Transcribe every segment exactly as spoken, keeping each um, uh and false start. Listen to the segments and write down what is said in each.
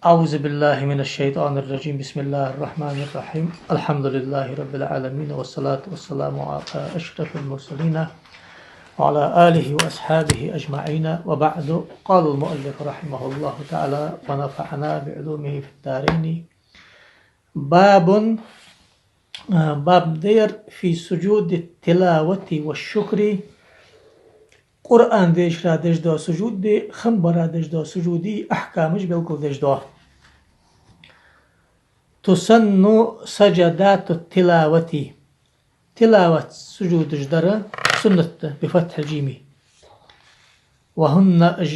أعوذ بالله من الشيطان الرجيم. بسم الله الرحمن الرحيم. الحمد لله رب العالمين، والصلاة والسلام على أشرف المرسلين وعلى آله وأصحابه أجمعين، وبعد. قال المؤلف رحمه الله تعالى ونفعنا بعلومه في الدارين. باب، а, баб да ер في سجود التلاوة والشكر, Къуръан дешара деш дола сужуди, хам бара деш дола сужуди ахькамаш белгалдеш дола. تسن سجدات التلاوة. Тилават сужудаш дар суннат да, بفتح الجيم. وهن, уж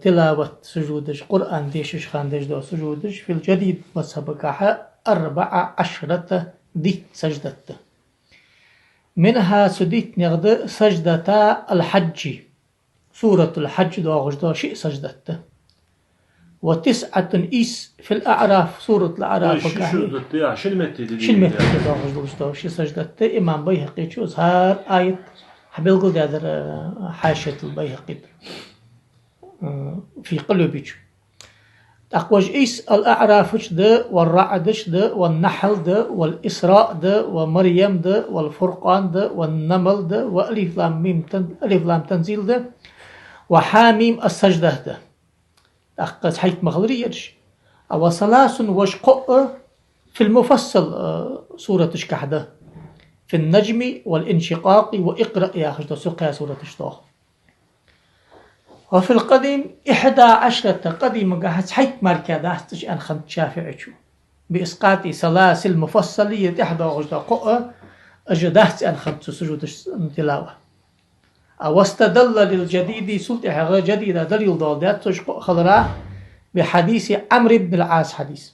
тилават сужудаш, Къуръан дешаш хана деш дола сужудаш, في الجديد мазхабагахьа أربع عشرة, дийтта саждат да. منها, цу дийттанех да, سجدتا الحج, суратуль-Хьадж доагӀаш дола шиъ саждат да. وتسعة, ийс, في الأعراف, суратуль-АӀрафагахьа. Ой, ши саждат да, шин метте да. Шин метте да доагӀаш долаш дола ши саждат да. Имам БайхӀакъечо из хӀара аят хьабелгалдаьдар, а, Хьашиятуль-БайхӀакъи, а, في قلوبه чу. ТӀаккха уж ийс الأعراف-аш да, والرعد-аш да, والنحل да, والإسراء да, ومريم да, والفرقان да, والنمل да, وألف لام ميم تن-, ألف لام تنزيل да, وحم السجدة да. ТӀаккха цхьайтта ма хиларий ераш. А وثلاث, уж кхоъ, في المفصل, а, сураташкахь да. في النجم والانشقاق وإقرأ яхаш дола цу кхаь сураташ доагӀа. وفي القديم إحدى عشرة, къадимагахьа цхьайтта мара дац уж аьнна хиннад ШафиӀечо. بإسقاط ثلاث المفصل, тӀехьа доагӀаш дола кхоъ, уж дац аьнна хиннад цу сужудаш тилава. А واستدل للجديد, цул тӀехьагӀа джадида далил доаладаьд цо уж кхоъ хилара, بحديث عمرو بن العاص хьадис.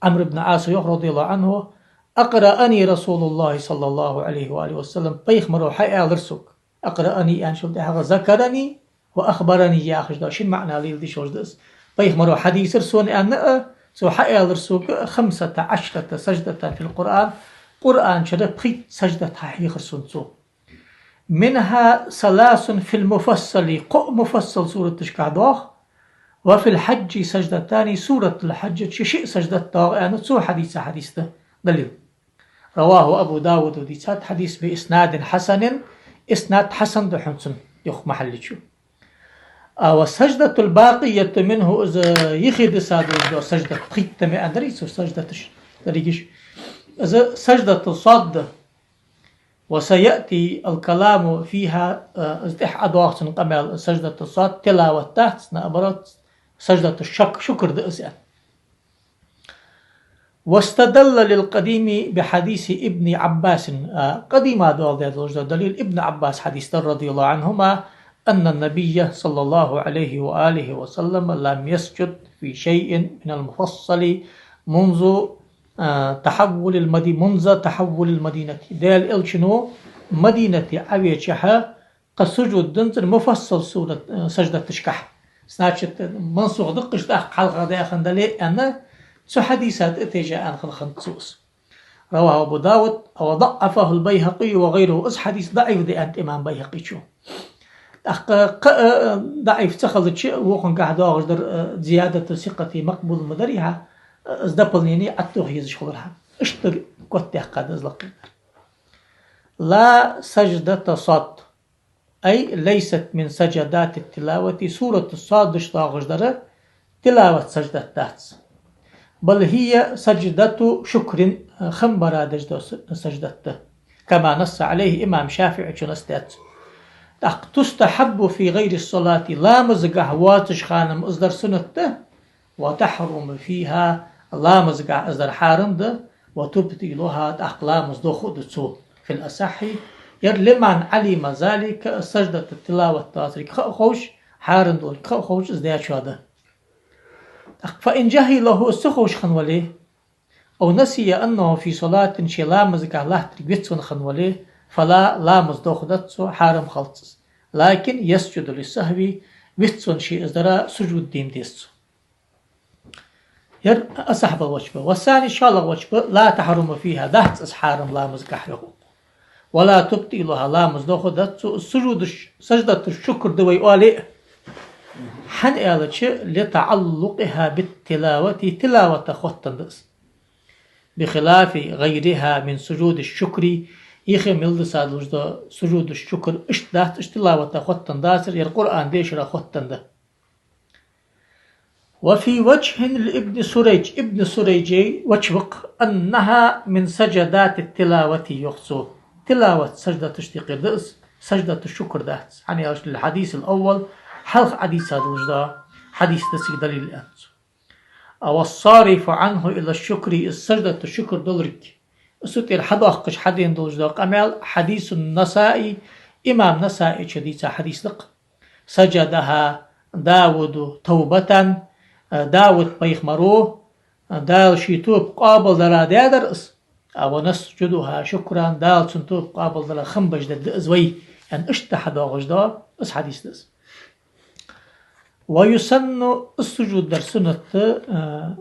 Ӏамр ибн Ӏаса йоах, رضي الله عنه: أقرأني رسول الله صلى الله عليه وآله وسلم, пайхамаро хьааьлар сога. أقرأني аьнначул тӀехьагӀа ذكرني وأخبرني яхаш да, шин маӀан леладеш долаш да из. Пайхамаро хьадийцар сона аьнна а, цо хьааьлар сога خمسة عشرة سجدة في القرآن, Къуръан чура пхийтта саждат хьахьехар сона цо. منها ثلاث في المفصل, кхоъ муфассал сураташкахь доагӀа, وفي الحج سجدتان, суратуль-Хьадж чу шиъ саждат доагӀа аьнна цо хьадийца хьадис да далил. رواه أبو داود, дийцад хьадис بإسناد حسن, иснад хьасан да хьона цун, йоах Махьаллечо. А والسجدة الباقية منه, из йихи дисса долаш дола саждат, пхийтта ма аьннадарий цо саждаташ дерригаш. Из سجدة الصاد да. وسيأتي الكلام فيها, а, из тӀехьа ӀодоагӀа цун къамаьл, سجدة الصاد тилават дац, наоборот, سجدة الشك-, الشكر да из аьнна. واستدل للقديم بحديث ابن عباس, а, къадима доаладаь долаш дола далил Ибн Ӏаббас хьадис да, رضي الله عنهما, أن النبي صلى الله عليه وآله وسلم لم يسجد في شيء من المفصل منذ, а, تحول المدي-, منذ تحول المدينة. Даьла Элчано Мадинате Ӏовечахьа кхы сужуд динзар муфассал сурат, э, саждаташкахь. Значит, мансух да-кх уж, тӀаккха хьалха даь хинна дале а аьнна, цу хьадиса тӀатежа аьнна хиннад цо из. رواه أبو داود وضعفه البيهقي وغيره. Из хьадис даӀиф да аьннад имам БайхӀакъечо. ТӀаккха кхы а, э, даӀиф ца хилча, вокхангахь доагӀаш дар, э, زيادة ثقة مقبول ма дарий хьа, э, из дополнени Ӏоттаха езаш хулар хьа. Иштта котдаьккхад из лакхе. لا سجدة صاد. أي ليست من سجدات التلاوة, суратуль-Содаш доагӀаш дар тилават саждат дац. بل هي سجدة شكر, хам бара деш дола с-, саждат да. كما نص عليه, имам ШафиӀечо насс даьд цунна. ТӀаккха تستحب في غير الصلاة, ламазагахь воацача хана-м из дар суннат да, وتحرم فيها, ламазагахь из дар хьарам да, وتبطلها, тӀаккха ламаз доху а ду цо, في الأصح, ер لمن علم ذلك, саждат тилават доацилга ха а ховш, хьарам долга ха а ховш из дечоа да. ТӀаккха فإن جهله, из ца ховш хинна вале, أو نسي أنه في صلاة, ше ламазагахь латтарг вицвенна хинна вале, فلا, ламаз дохадац цо, хьарам хилац из. لكن يسجد للسهو, вицвенна ше из дара сужуд де деза цо. Ер асахь бола ваджиб ба. والثاني, шоллагӀа ваджиб ба, لا تحرم فيها, дац из хьарам ламазагахь йоах. ولا تبطلها, ламаз дохадац цо, из сужудаш, саждату шукр да вай оале а. ХӀана аьлча, لتعلقها بالتلاوة, тилаватах хоттаденна да из. بخلاف غيرها من سجود الشكر, юхе мел дисаделча сужуду шукр, иштта дац, иштта тилаватах хоттаденна дацар, ер Къуръан дешарах хоттаденна да. وفي وجه لابن سريج, Ибн Сурайжа ваджхӀ ва-кх, أنها من سجدات التلاوة, йоах цо. Тилавата саждаташта юкъера да из, саждату шукр дац. ХӀана аьлча, للحديث الأول, хьалха Ӏодийца долаш дола хьадис да цига далил, аьннад цо. والصارف عنه إلى الشكر, из саждату шукр долга, цу тӀера хьадоаккхаш хьадена долаш дола къамаьл, حديث النسائي, имам Насаичо дийца хьадис да-кх. سجدها داود توبة, Дауд пайхамаро, Дала ший тоба къоабалдара даьдар из. А, ونسجدها شكرا, Дала цун тоба къоабалдара хам беш дергда из вай, аьнна, иштта хьадоагӀаш дола из хьадис да из. ويسن, из сужуд дар суннат да, а,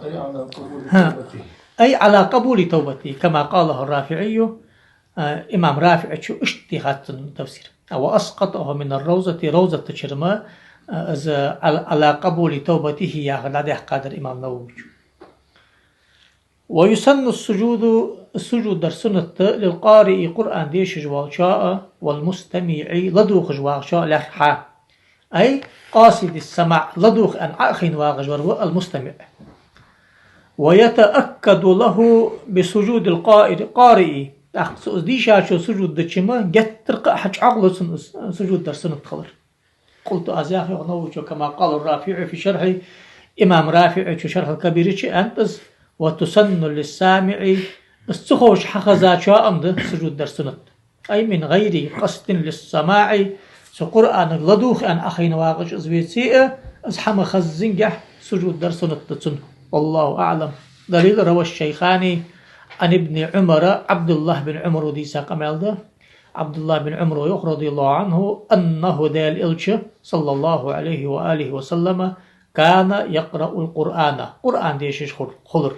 أي على قبول ها. توبته. أي على قبول توبته، كما قاله الرافعي, а, имам РафиӀичо иштта дийхад цун тафсир. وأسقطه من الروضة, Равзата чура ма, а, из على، على قبول توبته яхар дӀадаьккхадар имам Нававичо. ويسن السجود, сужуд дар суннат да, للقارئ, Къуръан дешаш волчоа, والمستمع, ладувгӀаш вагӀачоа лаьрххӀа. أي قاصد السماع, ладувгӀа аьнна Ӏохайна вагӀаш вар ва المستمع. ويتأكد له بسجود القارئ, قارئ, тӀаккха цо из дийшачо сужуд дича ма геттара кхы а хьачӀоагӀлу цунна из сужуд дар суннат хилар. قلت, аз яхар, йоах Нававичо, كما قال الرافعي في شرحه, имам РафиӀичо Шархьул Кабира чу аьннад из, وتسن للسامع, из ца ховш хьахезачоа а да сужуд дар суннат. أي من غير قصد للسماع, цу Къуръанага ладувгӀа аьнна Ӏохайна вагӀаш из веце а, из хьа ма хеззингехь сужуд дар суннат да цунна. والله أعلم. Далил: روى الشيخان عن ابن عمر, Ӏабдуллахь бин Ӏумаро дийца къамаьл да. Ӏабдуллахь бин Ӏумаро йоах, رضي الله عنه, أنه, Даьла Элча, صلى الله عليه وآله وسلم, كان يقرأ القرآن, Къуръан дешаш хул-, хулар.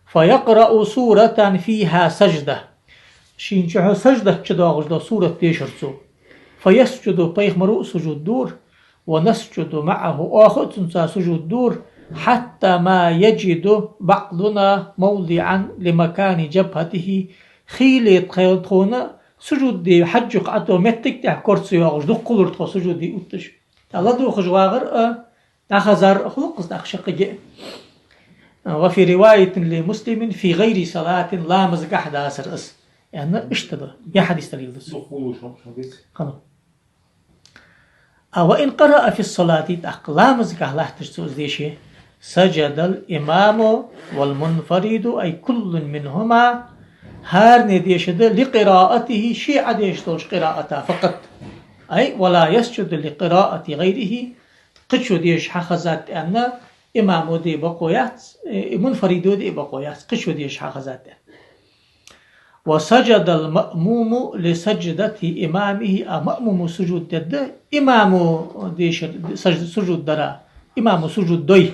فيقرأ سورة فيها سجدة. Шийна чухь саждат чу доагӀаш дола сурат дешар цо. فيسجد, пайхамаро а сужуд дора, ونسجد معه, оаха а цунца сужуд дора, حتى ما يجد بعضنا موضعا لمكان جبهته, хийла тхо-, тхона сужуд де хьажжа кхы Ӏото моттиг тӀехь кора ца йоагӀаш дукха хулар тхо сужуд де отташ. ТӀаккха ладувгӀаш вагӀар а, дӀахазар а хул-кх из тӀаккха шаккхе а. وفي رواية لمسلم في غير صلاة, ламазагахь дацар из, аьнна, иштта да. Ер хьадис далил да цунна. Дукха хулаш хӀама хьадис. Хьона. А, وإن قرأ في الصلاة, тӀаккха ламазагахь латташ цо из деше, سجد الإمام والمنفرد, أي كل منهما, хӀаране дешаргда, لقراءته, ше Ӏодешаш долча къираата, فقط. أي ولا يسجد لقراءة غيره, кхычо дешаш хьахезад аьнна, имамо де бокъо яц, э, мунфаридо де бокъо яц, кхычо дешаш хьахезад аьнна. وسجد المأموم لسجدة إمامه, а маъмумо сужуд дергда имамо дешар, саж-, сужуд дара, имамо сужуд дой.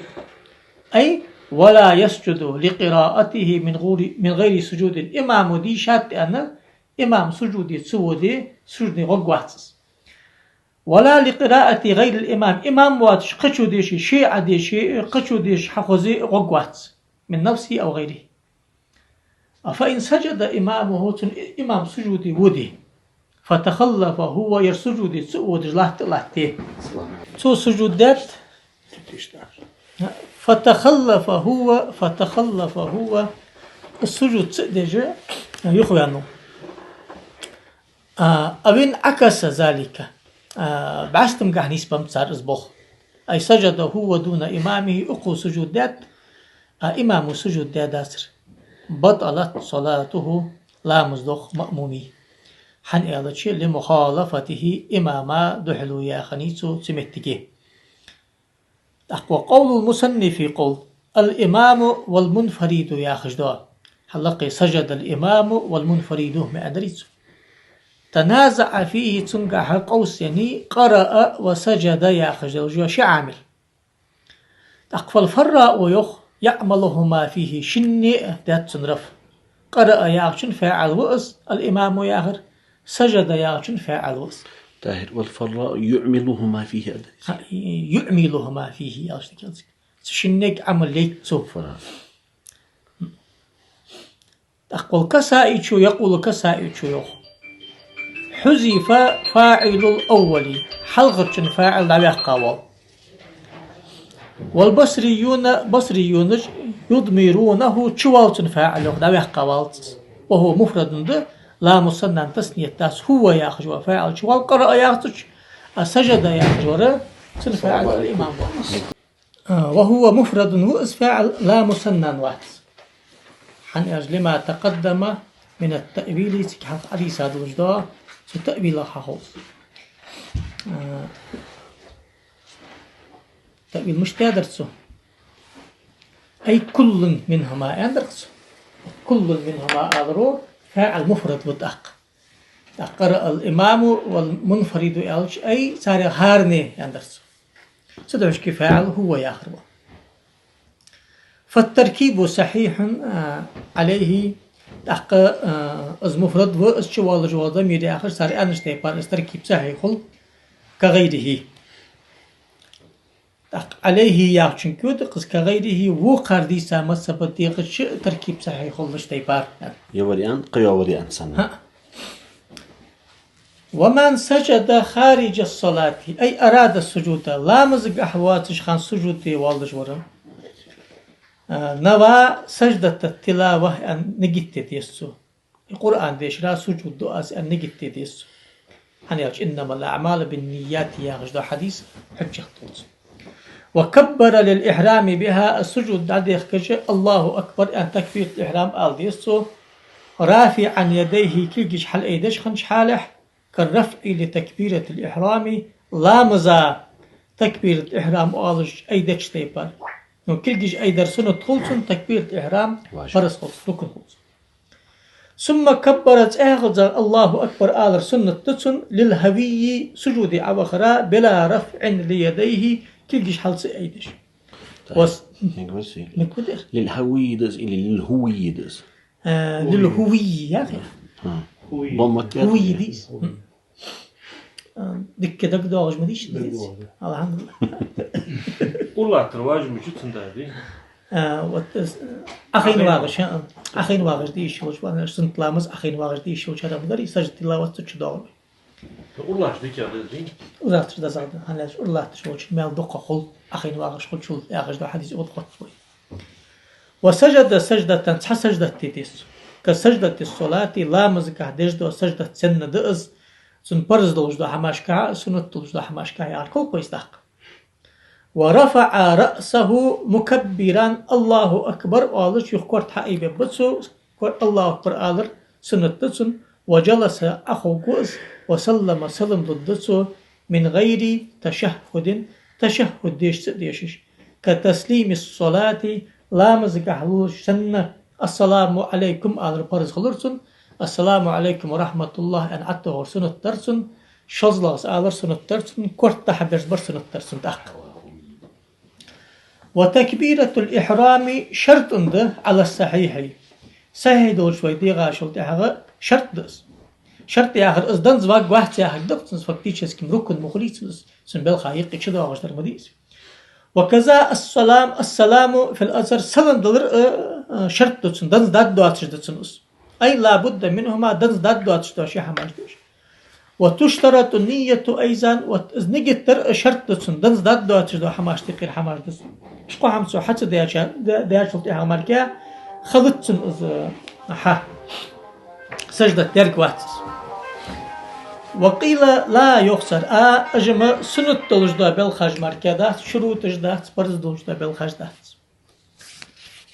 أي ولا يسجد لقراءته من غير، من غير سجود, имамо дийшад аьнна, имам сужуде ца воде, сужуде гӀоргвац из. ولا لقراءة غير الإمام, имам воацаш кхычо деше, ше Ӏодеше, кхычо дешаш хьахозе гӀоргвац, من نفسه أو غيره. فإن سجد إمامه, цун имам сужуде воде, فتخلف هو, ер сужуде ца а водаш латта а латте. Цо сужуд даьд, فتخلف هو، فتخلف هو, сужуд ца а деш, юхаваьннав. А, أو انعكس ذلك. А, бӀаьстамгахь нийсбеннаб цар из, йоах. أي سجد هو دون إمامه, укхо сужуд даьд, а имамо сужуд даьдацар. بطلت صلاته, ламаз доах маъмума. ХӀана аьлча, لمخالفته, имама духьале яьхай цо цу моттиге. ТӀаккха وقول المصنف قول, الإمام والمنفرد яхаш да. Хьалакхе سجد الإمام والمنفرد ма аьннадарий цо. تنازع فيه, цунгахь къовсаеннай, قرأ وسجد яхаш долаш ши Ӏамил. ТӀаккха فالفراء, йоах, يعملهما فيه, шинне а даьд цун рафӀ. قرأ яхачун фаӀил ва из, الإمام яхар, سجد яхачун фаӀил ва из. ТӀахӀир, والفراء يعملهما فيه аьлар. Ха, يعملهما فيه аьлча дика хилац. Цу шиннега Ӏамал яйт цо. Фара. ТӀаккха والكسائي чу, يقول الكسائي чу йоах: حذف فاعل الأول, хьалхарчун фаӀил дӀаваьккха воал. والبصريون, басрийюнаша, يضمرونه, чувоал цун фаӀил йоах, дӀаваьккха воалац. وهو مفرد да, لا مثنى, таснийат дац, هو яхаш вола фаӀил чувоал, قرأ яхача, а سجد яхаш вар, цун фаӀил имам ва. А, وهو مفرد ва из фаӀил, لا مثنى вац. ХӀана аьлча لما تقدم من التأويل, цига хьалха Ӏодийца долаш да, цу таъвилах хьахул. А, таъвил мишта дар цо? أي كل منهما аьннадар цо. كل منهما аларо фаӀил муфрад ва тӀаккха. ТӀаккха قرأ الإمام والمنفرد аьлча, أي царех хӀаране аьннадар цо. Цудухьа фаӀил هو яхар ва. فالتركيب صحيح, а, عليه, тӀаккха, а, из муфрад ва, из чувоалаш вола дамир яхаш, цар аьннача тайпара из таркиб сахьихь хул, كغيره. ТӀаккха عليه яхачунга кхы да из كغيره, вокхар дийца мазхӀаба дегӀача таркиб сахьихь хулаш тайпара. Ер вариант, кхыйола вариант санна. ХӀаъ. ومن سجد خارج الصلاة, أي أراد السجود, ламазагахьа воацача хана сужуд де воаллаш вар, а, نوى سجدة التلاوة аьнна нигат де деза цо. Из Къуръан дешара сужуд ду аз аьнна нигат де деза цо. ХӀана аьлча إنما الأعمال بالنيات яхаш дола хьадис хьужжат да цунна. وكبر للإحرام بها, сужуд дӀадехкача الله أكبر аьнна такбиратул ихьрам ала деза цо. رافعا يديه, кулгаш хьалайдеш хиннача хьале, كالرفع لتكبيرة الإحرام, ламаза такбиратул ихьрам оалаш айдеча тайпара. Ну, кулгаш айдар суннат хул цунна, такбиратул ихьрам важиб, парз хул цунна, рукн хул цунна. ثم كبر, цӀаьхха зар الله أكبر алар суннат да цунна, للهوي, сужуде Ӏовахара, بلا رفع ليديه, кулгаш хьал ца айдеш. Так, вас- не говори. Мегаш да? للهوي да из или للهوي да из? Э, للهوي, я أخي. А. Гой. Бомма тет. Гой дис. Э, дикка дагадоагӀаш ма дий из? ДагадоагӀа. Алхьамдулиллахь. Ура латтар важиб ма яц цунна, да? Э, вот, э, Ӏохайна вагӀаш, а, Ӏохайна вагӀаш де йиш йолаш, ванаш суннат ламаз Ӏохайна вагӀаш де йиш йолаш хӀама дар, сажда тилават цу чу доагӀа. Ура латташ дика да из, дий? Ура латташ дезагӀа да, хӀана аьлча ура латташ волчун маьл дукха хул, Ӏохайна вагӀаш хулчул, яхаш дола хьадис ода хоттабой. وسجد سجدة, цхьа саждат де деза цо. كسجدة الصلاة, ламазагахьа деш дола саждат санна да из, цун парз долаш дола хӀамашкахьа, суннат долаш дола хӀамашкахьа яхар хул-кх вай из тӀаккха. ورفع رأسه مكبرا, الله أكبر оалаш, юха корта хьаайбергба цо, кор-, الله أكبر алар суннат да цунна, وجلس, Ӏоховргва из, وسلم, салам лургда цо, من غير تشهد, ташаххӀуд дешаш ца дешаш, كتسليم الصلاة, ламазагахьа луш санна, السلام عليكم алар парз хулар цунна, السلام عليكم ورحمة الله аьнна ӀотӀатохар суннат дар цунна, шозлагӀа из алар суннат дар цунна, корта дӀа-хьа берзабар суннат дар цунна тӀаккха. وتكبيرة الإحرام شرط да على الصحيح. Сахьихь долаш вай дегӀаш йола тӀехьагӀа шарт да из. Шарт яхар из данза варгвац яхар да-кх цун, фактически рукн ма хулий цун из, цун балха юкъе чудоагӀаш дар ма дий из. وكذا السلام، السلام في الأثر, салам далар а, а, шарт да цун, данза даргдоацаш да цун из. أي لا بد منهما, данза даргдоацаш да ши хӀамаш да уж. وتشترط النية أيضا, вот из нигат дар а шарт да цун, данза даргдоацаш да хӀамаш, тикхир хӀамаш да цун. Ишкъо хӀама цо хьа ца даьча, да-, даьчул тӀехьагӀа мара хилац цун из хьа. Саждат дергвац из. وقيل لا, йоах цар, а, уж-м суннат долаш да белхаш мара дац, шурутӀаш дац, парз долаш да белхаш дац.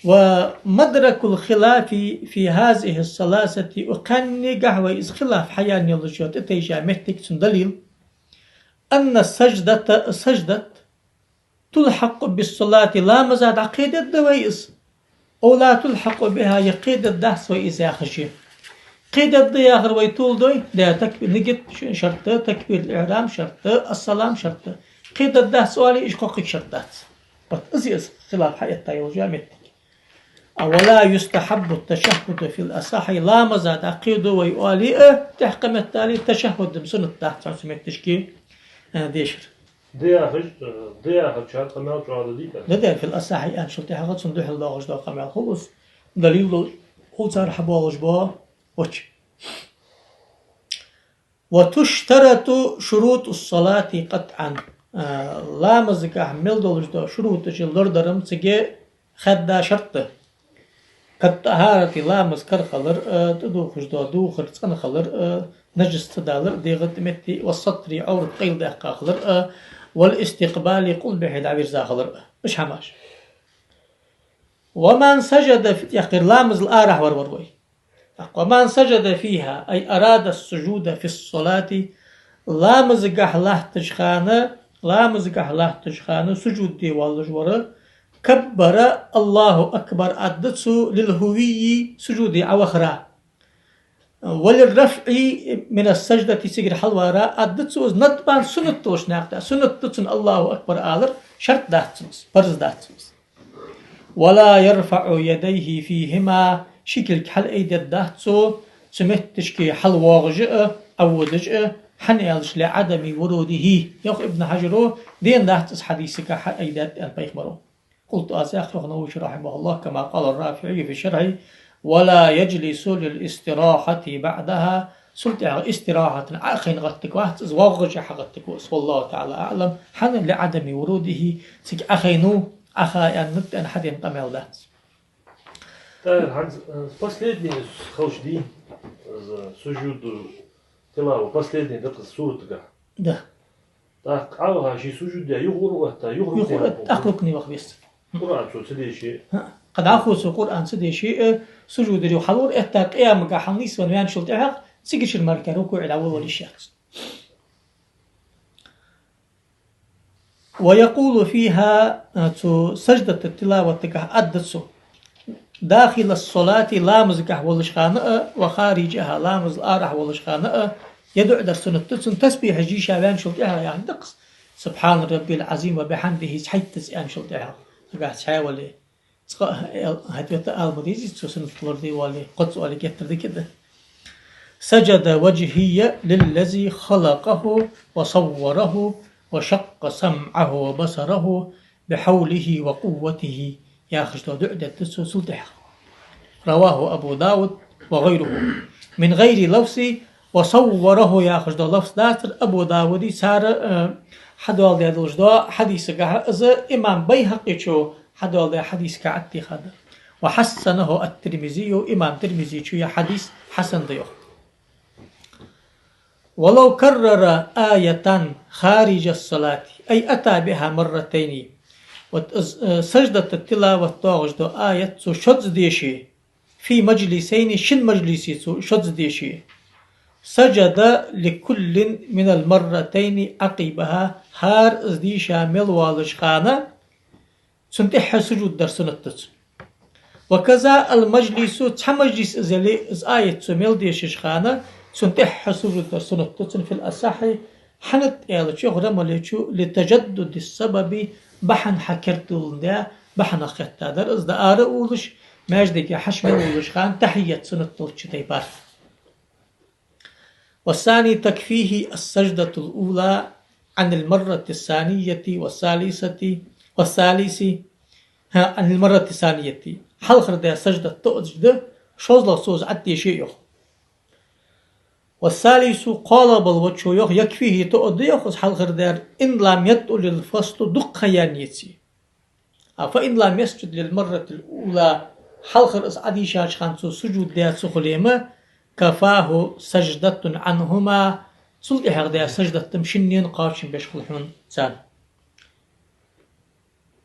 ومدرك الخلاف في هذه الثلاثة, укх кхаьннегахьа вай из хилаф хьаяьнна йолаш йола тӀатайжа моттиг, цун далил: أن السجدة, саждат, تلحق بالصلاة, ламаза дӀакхедадда вай из, أو لا تلحق بها, е кхедаддац вай из яхаш я. Кхедадда яхар вай толадой, да, так-, нигат ш-, шарт да, такбиратул ихьрам шарт да, ассалам шарт да. Кхедаддац оале, уж кхоккхе шарт дац. Вот из я из хилаф хьаэтта йолаш йола моттиг. А, ولا يستحب التشهد في الأصح, ламаза дӀакхийду вай оале а, тӀехьа кхы меттел а ташаххуд-м суннат дац цу метташка, а, дешар. Даьхаш, э, даьхача къамаьл чӀоагӀа дитар. Да, да, في الأصح аьнначул тӀехьагӀа цунна духьал доагӀаш дола къамаьл хул из. Далил долаш хул цар хьабоагӀаш бола вач. وتشترط شروط الصلاة قطعا. А, ламазгахь мел долаш дола шуруташ лорадар-м цига хадда шарт да. كالطهارة, ламаз кара хилар а, тӀадувхаш дола дувхар цӀена хилар а, нажас ца далар а дегӀа тӀа метте, والستر, Ӏоврат къайладаьккха хилар а, والاستقبال, къулбехьа дӀавийрза хилар а. Уж хӀамаш. ومن سجد في, тӀаккха ер ламазал арахьа вар вар вай. ومن سجد فيها أي أراد السجود في الصلاة, ламазгахь латтача хана, ламазгахь латтача хана сужуде воаллаш вар, كبر, الله أكبر аргда цо, للهوي, сужуде Ӏовахара, وللرفع من السجدة, цигара хьалвара аргда цо, из ندبا, суннат долча наькъа тӀа. Суннат да цунна الله أكبر алар, шарт дац цунна из, парз дац цунна из. ولا يرفع يديه فيهما, ши кулг хьалайдергдац цо, цу метташка хьалвоагӀаш а, Ӏоводаш а, хӀана аьлча, لعدم وروده, йоах Ибн Хьажара, денна дац из хьадисагахь хьаайдаьд аьнна пайхамара. قلت, аз йоах, йоах Нававе, رحمه الله, كما قال الرافعي في الشرح: ولا يجلس للاستراحة بعدها, цул тӀехьагӀа истирахьата Ӏохайна гӀаттаргвац из, воагӀаш хьагӀаттаргва из, والله تعالى أعلم, хӀана, لعدم وروده, цига Ӏохайну, Ӏоха аьннад аьнна хьадена къамаьл дац. ТӀаккха хӀанз, э, последний хилча дий, из сужуду тилава, последний да-кх из суратагахь. Да. ТӀаккха Ӏоваха ше сужуде юха ура отта, юха рукуӀе, юха ура отта, тӀаккха рукуӀе ваха веза. Къуръан цо ца деше. ХӀа, кхы дӀахо цо Къуръан ца деше, э, сужудера юха хьалура отта, къиямагахь хьалнийсвенна ваьнначул тӀехьагӀа, цигачара мара рукуӀе дӀаволавала йиш яц. ويقول فيها, а, цу саждату тилаватагахь аргда цо: داخل الصلاة, ламазгахь волча хана а, وخارجها, ламазал арахьа волча хана а, ер дуӀа дар суннат да цунна, тасбихьаш дийша ваьнначул тӀехьагӀа яхилга да-кх из. سبحان ربي العظيم وبحمده цхьайттаза аьнначул тӀехьагӀа. Нагахь цхьаь вале, цкъа а аьл-, хӀаьта вета ала ма дезий, цо суннат лораде воале, кхозза оале геттара дика да. سجد وجهي للذي خلقه وصوره وشق سمعه وبصره بحوله وقوته, яхаш дола дуӀа дергда цо цул тӀехьагӀа. رواه أبو داود وغيره. من غير لفظ وصوره яхаш дола лафз дацар Абу Давуда, цар, э, хьадоаладаь долаш дола хьадисагахь, из имам Байхьакъичо хьадоаладаь хьадисагахь Ӏотехад. وحسنه الترمذي, имам Тирмизичо ер хьадис хьасан да йоах. ولو كرر آية خارج الصلاة أي أتى بها مرتين. Вот из, э, саждату тилават доагӀаш дола аят цо шозза деше, في مجلسين, шин мажлисе цо шозза деше, سجد لكل من المرتين عقبها, хӀара из дийша мел воаллача хана цунна тӀехьа сужуд дар суннат да цунна. وكذا المجلس, цхьа мажлис из яле, из аят цо мел дешача хана, цунна тӀехьа сужуд дар суннат да цунна, في الأصح, хӀана аьлча, йоах Рамалечо, لتجدد السبب, бахьан хьакердалундаь, бахьанах хетта дар из, дӀаара а уллаш, маьждиге хьачу мел уллача хана тахьият суннат долча тайпара. والثاني تكفيه السجدة الأولى عن المرة الثانية والثالثة والثالث, хӀа, عن المرة الثانية. Хьалхара даь саждат тоъаш да, шозлагӀа цо из Ӏотеше, йоах. والثالث, кхоалагӀа бола вочо йоах, يكفيه, тоъа да йоах из хьалхара даьр, إن لم يطل الفصل, дукха ха яьнна еце. А, فإن لم يسجد للمرة الأولى, хьалхара из Ӏодийшача хана цо сужуд даь ца хуле-м, كفاه سجدة عنهما, цул тӀехьагӀа даь саждат-м шиннена кхоачам беш хул хьона царна.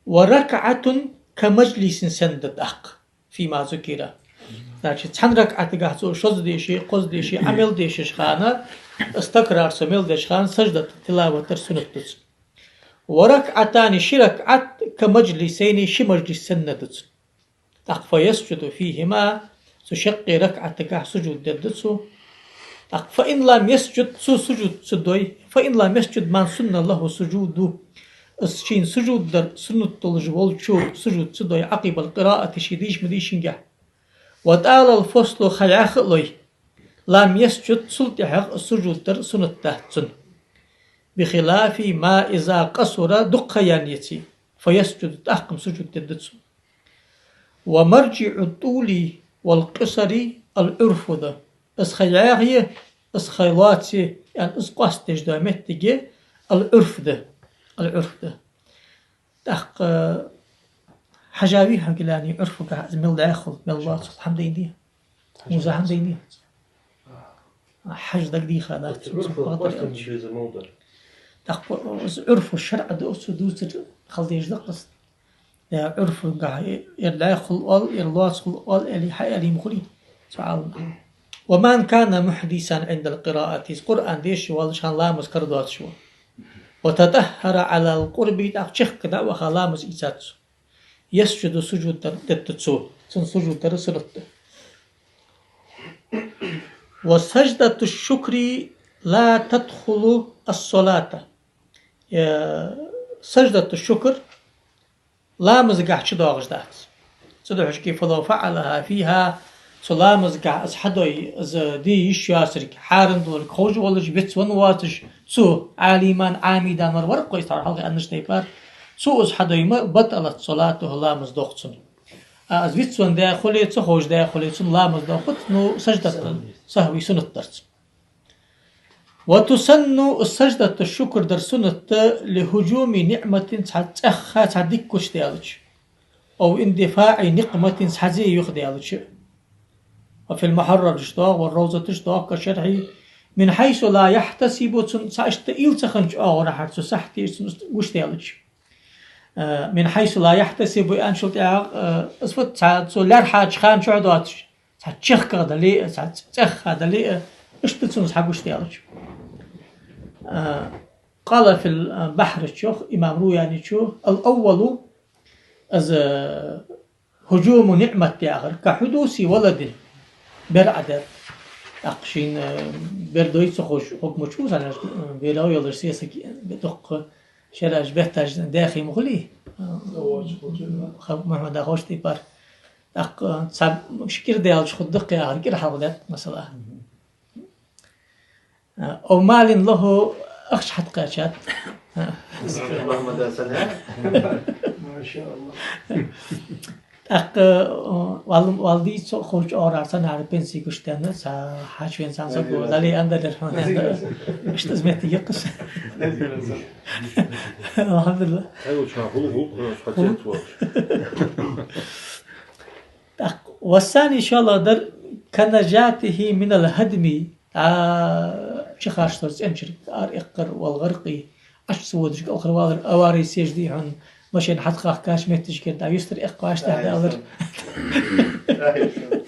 وركعة كمجلس санна да тӀаккха, فيما ذكر. Значит, цхьан ракаӀатагахь цо шозза деше, кхозза деше, Ӏа мел дешача хана, из такрар цо мел деча хана, саждату тилават дар суннат да цунна. وركعتان, ши ракаӀат, كمجلسين, ши мажлис санна да цунна. ТӀаккха فيسجد فيهما, цу шаккхе ракаӀатагахь сужуд дергда цо. ТӀаккха فإن لم يسجد, цо сужуд ца дой, فإن لم يسجد من سن له السجود, Из шийна сужуд дар суннат долаш волчо сужуд ца дой, عقب القراءة, ше дийша ма дийшинге. وطال الفصل, ха яха а лой, لم يسجد, цул тӀехьагӀа сужуд дар суннат дац цунна. بخلاف ما إذا قصر, дукха ха яьнна еце, فيسجد, тӀаккха-м сужуд дергда цо. ومرجع الطول والقصر العرف да. Из ха яхе, из ха лоаце, яъни из къоастадеш дола моттиг العرف да. العرف да. ТӀаккха хьажа вий хьона, Гилани, Ӏурфагахьа из мел дӀаьха хул, мел лоаца хул, хӀама дайнадий? Муза хӀама дайнадий? Хьажа дагадеха дац, цун Ӏурф бакъдар къоастам аьлча. Беза мел дар. ТӀаккха из Ӏурф шарӀа да, цо дувцар хила дезаш да-кх из. Э, Ӏурфагахьа ер дӀаьха хул оал, ер лоаца хул оал аьле, хьааьле ма хулий цу Ӏалама. ومن كان محدثا عند القراءة, из Къуръан дешаш волаш хана ламаз кара доацаш ва. وتطهر على القرب, тӀаккха чехка дӀа а ваха ламаз ийцад цо. يسجد, сужуд дар дергда цо. Цунна сужуд дар суннат да. وسجدة الشكر لا تدخل الصلاة. Э, саждату шукр ламазагахьа чудоагӀаш дац. Цудухьа шки فلو فعلها فيها, цу ламазагахьа из хьадой, из де йиш йоацилга, хьарам долга ховш волаш, вицвенна воацаш, цо, عالما عامدا, вар-кх из тхьовра хьалха аьннача тайпара, цо из хьадой ма, بطلت صلاته, ламаз дох цун. А из вицвенна даь хуле, ца ховш даь хуле, цун ламаз дохац, ну, саждату сахви суннат дар цун. وتسن, саждату шукр дар суннат да, لهجوم نعمة, цхьа цӀаьхха цхьа дика гучадаьлча, أو اندفاع نقمة, цхьа зе юхадаьлча. وفي المحرر чу доагӀа, والروضة чу доагӀа, كشرحه, من حيث لا يحتسب, цунна цхьа иштта уйла ца хиннача оагӀорахьара цу сахьте цунна гучадаьлча. Э, من حيث لا يحتسب аьнначул тӀехьагӀа, э, из фу да, цхьа цо лаьрхӀача хана чу доацаш, цхьа чехкагӀа дале а, цхьа цӀаьхха дале а, иштта цунна цхьа гучадаьлча. А, قال في البحر чу йоах имам Руяничо: الأول, из هجوم نعمة яхар, كحدوث ولد, бер Ӏадар. ТӀаккха шийна, э, бер дой ца ховш хӀокхмачу, санаш, э, берагӀа йолаш сесаг, э, дукха шераш бетташ даьхе ма хулий. Э, Мухьаммада ховш тайпара. ТӀаккха цхьа ши кӀира даьлча хургда-кх яхар, кӀира хьалха даьтта, масала. أو مال له, ахча хьатӀакхаьчад. Мухьаммада санна. МашаАллахӀ. ТӀаккха, валла, валла дийца ховча оагӀорахьара цхьаннахьара пенси гучадаьнна, цхьа хьачувена цхьан саго, дале а, андаллар хьона, анда. Иштта из моттиг я-кх из. АлхьамдулиллахӀ. ТӀаккха, والثاني, шоллагӀа дар, كنجاته من الهدم, а, чухарча цӀеначура араэккхар, والغرق, Ӏочуводаш кӀалхарвалар, авари сеш дий хьона, машен хьатӀахьекхача моттигашкара дӀа юстара эккхаваш тӀехьа далар.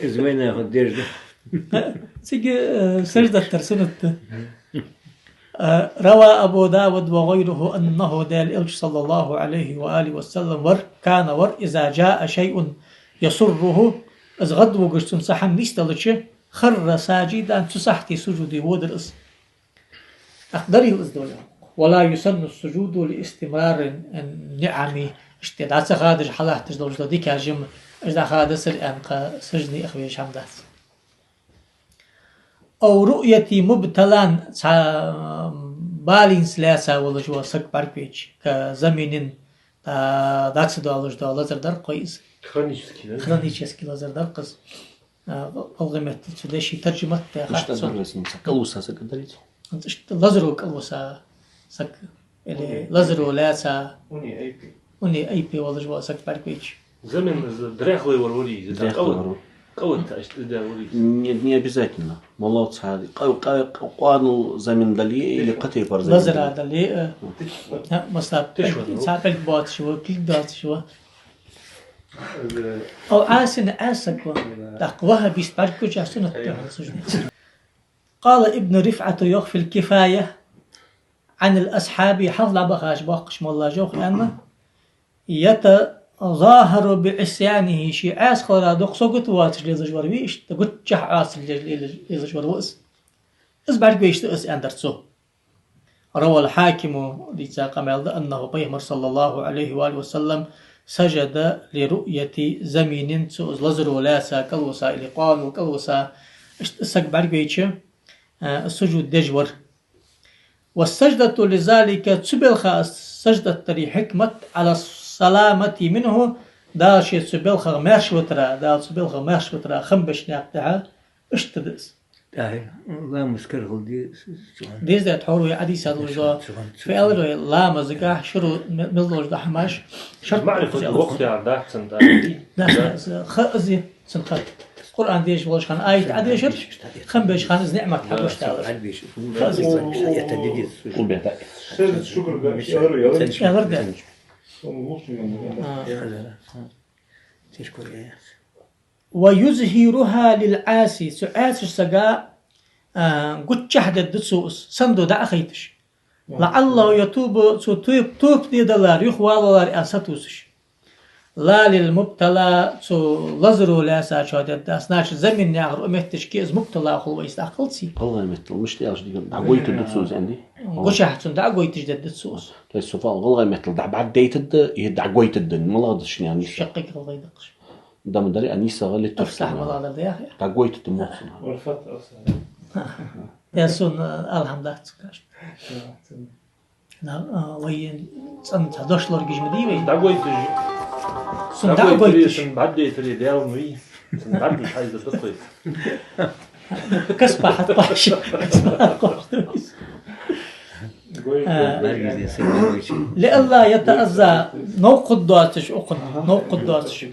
Из вайнаха деш да. Цига, э, саждат дар суннат да. Э, روى أبو داود وغيره أنه, Даьла Элча, صلى الله عليه وآله وسلم, вар, كان, вар, إذا جاءه شيء يسره, из гӀадвугаш цунна цхьа хӀама нийсделча, خر ساجدا, цу сахьте сужуде водар из. ТӀаккха дарил из дола. ولا يسن السجود لاستمرار النعم. Иштта дӀа ца хадаш хьалатташ долаш дола дикаш-м, уж дӀахадацар аьнна, кхы сужуде ах везаш хӀама дац. أو رؤية مبتلى, цхьа балийца лаьца волаш вола саг бӀаргавайча, كزمن, дӀа, дӀа ца доалаш дола лазар дар-кх из. Хронический, да? Хронический лазар дар-кх из. А, гӀалгӀай меттала цу дешай таржамат да, иштта хац цо. Дар веза, цхьа кӀалвиса саг дарий из? Иштта лазаро кӀалвиса саг. Или лазаро лаьца. Уни айпе. Уни айпе волаш вола саг бӀаргавайча. Замин из дряхлый вар варий из? Дряхлый вар. КӀават, кӀават иштта из дар варий из? Не, не обязательно. Малав цхьа, къа-, къа-, къа-, къоанал замин дале или кхы тайпара замин дале. Лазара дале, э, масала, цхьа пӀелг боацаш ва, кулг доацаш ва. أو عاص, Ӏаьса саг ва. ТӀаккха ваххабист бӀаргагуча суннат да хьона сужуд. قال ابن رفعة, йоах, في الكفاية عن الأصحاب, хьалха дӀабахача боккхача моллаша йоах аьнна: يتظاهر بعصيانه, ше Ӏаьса хилара дукха сагот воацаш лелаш вар вий, иштта гуччахь Ӏоасал лелаш, лелаш вар ва из. Из бӀаргавайча да из, аьннадар цо. روى الحاكم, дийца къамаьл да, أنه, пайхамар, صلى الله عليه وآله وسلم, سجد لرؤية زمين, цо из лазаро лаьца кӀалвиса или къоанал кӀалвиса, иштта саг бӀаргавайча, а, сужуд деш вар. والسجدة لذلك, цу балха саждат дара хьикмат, على السلامة منه, Дала ше цу балхах маьрша витара, Дала цу балхах маьрша витара хам беш наькъа тӀехьа, иштта да из. ТӀаккха ламаз карахьа де, деза да тхьовра вай хьадис долаш да. Фу аьлар вай, ламазагахь шура ме-, мел долаш да хӀамаш, шарт маӀрифат вокхар дац цун тӀа. Да, да, ха из я цун ха. Къуръан дешаш волаш хана аят Ӏодешар, хам беш хана из ниӀмат хьагуш далар. Ха из я. Аьлар да. А. ويظهرها للعاصي, цу Ӏаьсача сага, а, гучахь дергда цо из, сандо дӀа а хайташ. لعله يتوب, цо тоба, тоба де далар, юхавалалар аьнна сатувсаш. لا للمبتلى, цу лазаро лаьцачоа дергдац, значит, замин яхар укх метташка из мубтала хул вайца дӀакхалций. ГӀалгӀай меттала мишта аьлча дика, дӀагойтаргда цо из, аьннадий? Гучахь цунна дӀагойташ дергда цо из. То есть цу фал гӀалгӀай меттала дӀа-, бӀаргадайтаргда, е дӀагойтаргда, малагӀа да шоана аьнна нийса? Шаккхе гӀалгӀай да-кх уж. Дама дари а нийсагӀа литтаргда. Афсахь малагӀа да яхе? ДӀагойтаргда мо цунна. Валфат афсахь. Я сона алхьамдац каш. Да, а, вай цӀена цхьа дошлоргаш ма дий вай. ДӀагойташ. Сона дӀагойташ. ДӀагойташ, сона бӀаргадайтаре Даьла ма вий. Сона бӀаргадайта хьайза да тхой. Каспа хьатӀа паш. Каспа хьатӀа паш. А, لئلا يتأذى, новкъа доацаш укхунна, новкъа доацаш.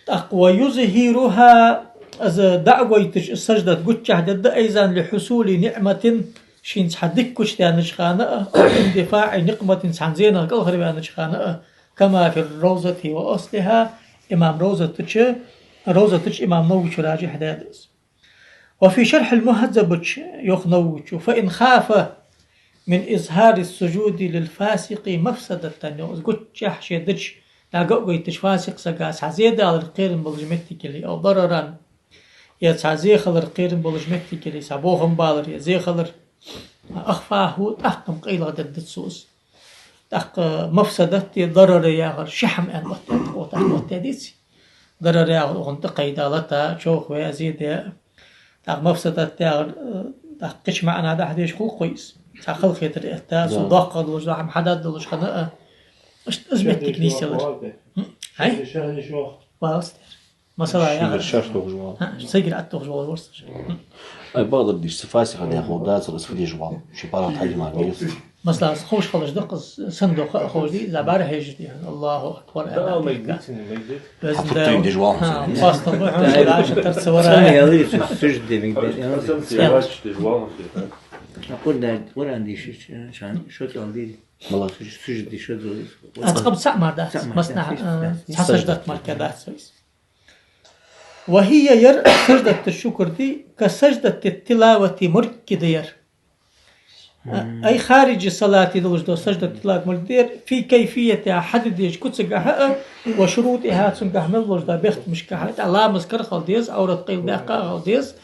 ТӀаккха ويظهرها, из дӀагойташ, из саждат гучахь дергда, أيضا لحصول نعمة, шийна цхьа дика гучадаьннача хана а, أو اندفاع نقمة, цхьан зенах кӀалхарваьннача хана а, كما في الروضة وأصلها, имам Равзата чу, Равзата чу имам Нававе чу раджихь даьд из. وفي شرح المهذب чу йоах Нававе: فإن خاف من إظهار السجود للفاسق مفسدة, йоах, из гучахь ше дича, дӀагойташ фасикъ сага цхьа зе далар кхерам болаш моттиг яле, أو ضررا, е цхьа зе хилар кхерам болаш моттиг яле, цхьа бохам балар, е зе хилар, أخفاه, тӀаккха-м къайлагӀа дергда цо из. ТӀаккха мафсадат е дарар яхар ши хӀама аьнна оттадаьд, оттадаьд, оттадаьдий цо. Дарар яхар укхунна тӀакхайда, лата, човхаве, зе де. ТӀаккха мафсадат яхар, э, тӀаккха кхыча маӀанах дӀахьадеш хул-кх вай из. Цхьа халахетар этта, цо доккхагӀа долаш дола хӀама хьадаргдолаш хана а, иштта из моттиг нийсъялар. Хм? Хьай? Валстер. Масала, шийгара яхар шарх тохаш вола. ХӀа, сайгара аттохаш вола ворс. Ай, бакъдар дийша, цу фасикъа дехо дацар из фу деш вола. Ши пара хьажа мара деза. Масала, из ховш хилча да-кх из, сандо ха а ховш дий, забар хьежаш дий. Аллаху акбар, да, аьнна, май дика. Дицин, май дит. Везан Даьла. Хатуттин деш вола. ХӀа, хӀанз. Фастал бу хьона, даш тар ца вара. Сами ялри, су-, сужуд де мег де. Хасан сиявач деш вола. Акъур да, Къуръан дийшача, шан, шо кӀал дий. Мала. Сужуд, сужуд деш шо дой. Аз къаб цаӀ мара дац. ЦаӀ мара дац. Масна, дац, э, дац. Цхьа саждат мара дац вайс. وهي, ер саждат шукр дий, كسجدة التلاوة, муркида ер. Ай, خارج الصلاة долаш дола саждат тилават муркида ер, في كيفيتها, хьадеш куцагахьа а, وشروطها, цунгахьа мел долаш дола бехкамашкахьа а, тӀа ламаз карахьа хила деза, Ӏоврат къайладаьккха хила деза,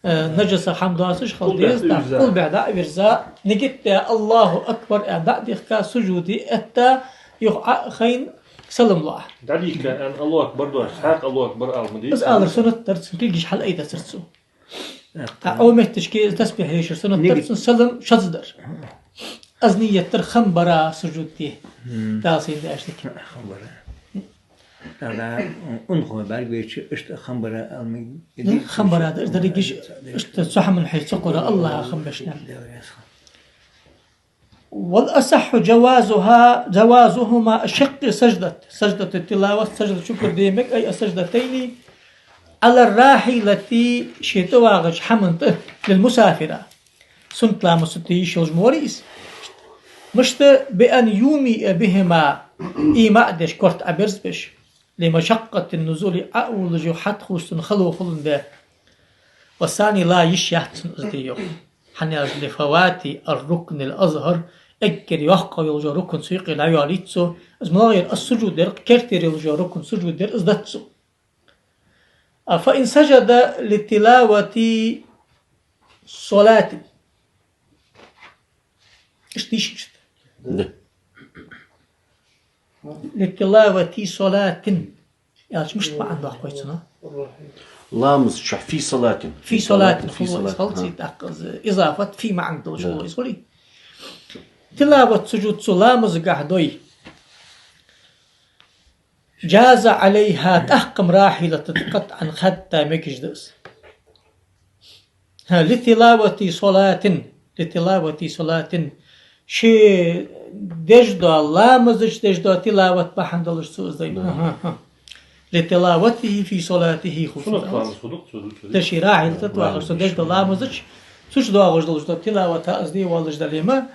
э, нажаса хӀама доацаш хила деза, тӀаккха къулбехьа дӀа а вирза, нигат даь, Аллаху акбар аьнна, дӀа а дихка, сужуде этта, юха Ӏо а хайна, салам лу Ӏа. ДӀадийхка аьнна, Аллаху акбар доацаш, цхьаькха Аллаху акбар ала ма деза. Из алар суннат дар цун, кулгаш хьалъайдацар цо. ТӀаккха Ӏо метташка из тасбихь дешар суннат дар цун, салам шозза дар. Из нийят дар хам бара сужуд де. Дала сийна деш дика. Хам бара. ТӀаккха унахой бӀаргавайча, иштта хам бара ала мег. Хам бара да, из дерригаш иштта цу хӀаман хьай цу Къуръан Аллахӏа хам беш нах. والأصح جوازها، جوازهما, шаккхе саждат, саждату тилават, саждату шукр де мег, أي السجدتين على الراحلة, ше тӀавагӀача хӀаман тӀа, للمسافر. Суннат ламаз цу тӀа йиш йолаш ма варий из. Мишта, بأن يومئ بهما, имаъ деш, корта Ӏоберзабеш. لمشقة النزول, Ӏоволалуш хьатӀахувсалун хало хуландаь. والثاني لا, йиш яц цунна из де йоах. ХӀана аьлча لفوات الركن الأظهر, эггара йоккха йолча рукн цу юкъе дӀайоалийт цо, из малагӀа яр, السجود яр-кх, керттера йолча рукн сужуд яр, из дац цо. فإن سجد لتلاوة الصلاة, Иштта дийшача. Да. «لتلاوة صلاة». Аьлча мишта маӀан доаккх вай цунна? Ламаз чу фи салатин. Фи салатин, фи салатин, хӀа. ТӀаккха из изафат фи маӀан долаш хул из, хулий? Тилават, сужуд цу ламазагахь дой. جاز عليها, тӀаккха-м рахьилат да, قطعا, хатта мегаш да из. ХӀа, «لتلاوة صلاة», «لتلاوة صلاة». Ше деш дола, ламаза чу деш дола тилават бахьан долаш цо из дой. Да. ХӀа, хӀа, хӀа. «لتلاوته في صلاته», хӀа. Суннат ламаз хул цо. Да, ше рахьилат да, вахаш цо деш дола ламаза чу, цу чу доагӀаш долаш дола тилават из де воаллаш дале-м,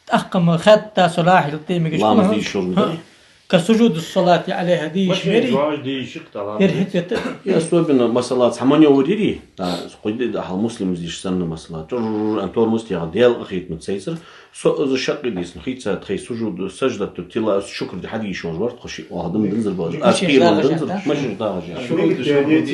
тӀаккха-м хатта цо рахьилат де мегаш хул. Ламаз дийшар да. ХӀа. «كسجود الصلاة عليها», дийша мара. Машин жоаж дийша хӀама. Ер хӀета-хӀета. И особенно, масала, цхьа манёвр йире, да, кхуйде да хьал Муслима дийша санна, масала, чур-р-р аьнна тормоз техад, Даьла къахетамца сайцар, со из шаккхе дийцад, хийца тхай сужуд, саждату тила-, шукр де хьадийша вар, тхо ши оаха дам динзар баш. Аз машин кхийран дагӀаш динзар, да? Машин дагӀаш. Шуруд, шуруд.